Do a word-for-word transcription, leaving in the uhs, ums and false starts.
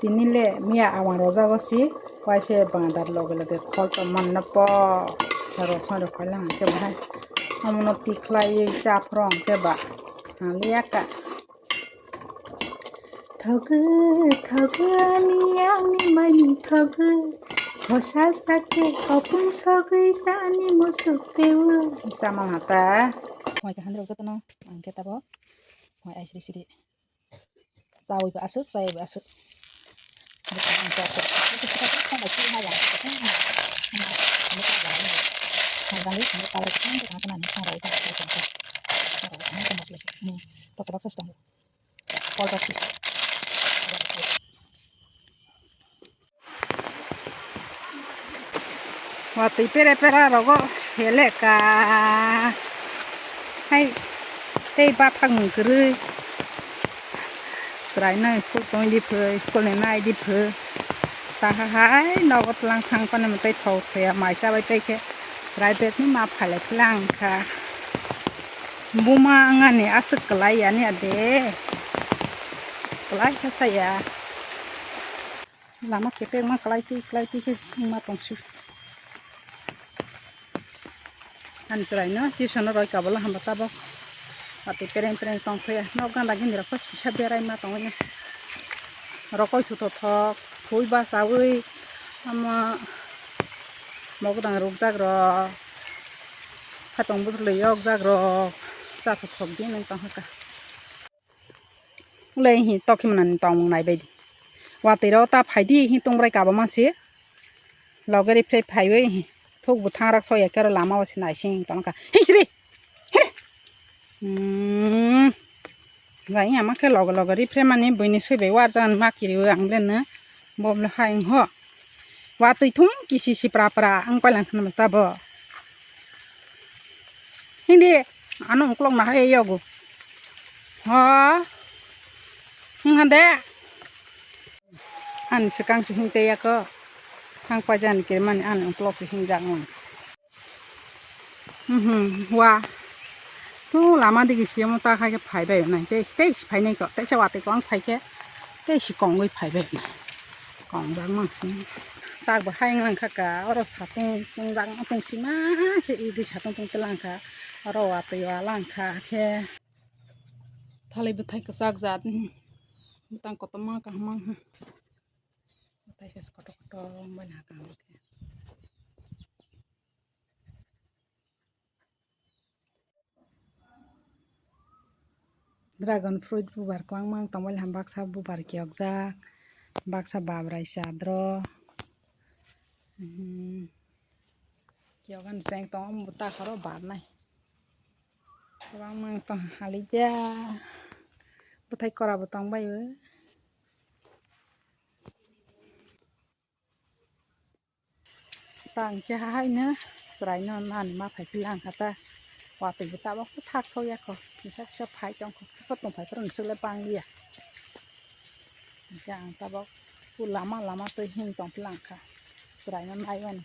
Tini le miya awang rojago si, waise bandar loge loge khol tongma no po. Rosong rok khalang hwnkhe bahai. Omono tikhlaiwi cha phoro hwnkhe ba. Naliya ka. Thogo, thogo ani, ani mani thogo. Khosa sakhe kopung sogwi sani musuk tewo. Sama mata. Hoi kahan rok jotono, ang khe tabo. Hoi ai siri siri. Chawi ba aswk, chayai ba aswk. Watwi pere pera rogo seleka. Hai, tei bathak mung kwrwi. Chwraino school tongwi di phw, school ni nai di phw. Taha hai nogo tlang thang panwi tei thok thaya mai chabai paikhe. Private ni ma phailai phlang kha. Buma wngani aswk kwlai yani ade. Kwlai sa saya. Lama kepek ma kwlai twi kwlai twi khe wngma tongsi. Ani chwraino tuition roi kabula hamba tabok. Watwi pereng pereng tong thaya. Nok ganda gini rok pas kisa berai ma tongwi. Rokoi thu thok thok. Thui basawi. Ama. Mokdang rukjak rok, khatong bwswlwi yokjak rok, cha thok thok di nang tong kha. Ulai hi tokhi manani tongmung nai baidi. Watwi rok ta phaidi hi tongrai kabo mansi. Loge rifre phaiwi hi thuk bwthang rak soya khe oro lama o se naising tong kha. Hingsri! Hini! Hmm. Gai ama khe loge loge rifre mani buini swi bai warjak ma kiriwi ang le no. Bo le hai wng ho. Watwi thung kisi si pra pra ang palang khna tabo. Hindi ano uklok na hai yogo. Ha. Hing hande. Ani swkang se hing te yako. Thang paijani kiri mani ani uklok se hing jak mang. Mhm, wa. Tu lama digi siyamo ta khai khe phai bai nai. Tei, tei si phai nai ko. Tei sa watwi ko ang phai khe. Tei si kongwi phai bai nai. Kongjak mang sini. Tak bo hai nang kha ka. Oro satung tong jak tong sima khe idi satung tong telang kha. Oro watwi wa lang kha khe. Thalai bwthai kwchak jat. Bwtang kotorma kaham mang ha. Bwthai se kotor kotor wng bai na kang khe. Dragon fruit bubar kwbangma wng tongmani ham baksa bubar kiyokjak, baksa babrai chadro, hmm, kiyokgani cheng tongo, omo bo takhoro barnai, kwbangma wng tong halikya, bwthai kora bo tongbai o. Tang khe haino chwraino nani ma phai phila wngkha ta. Watwi bo tabok se thak sok ya kho. Kisa kisa phai tong kho. Kisa tong phai phuru swk le bang ya. Hingkhe ang tabok lama lama twi hing tong phila wngkha. Chwraino nai mani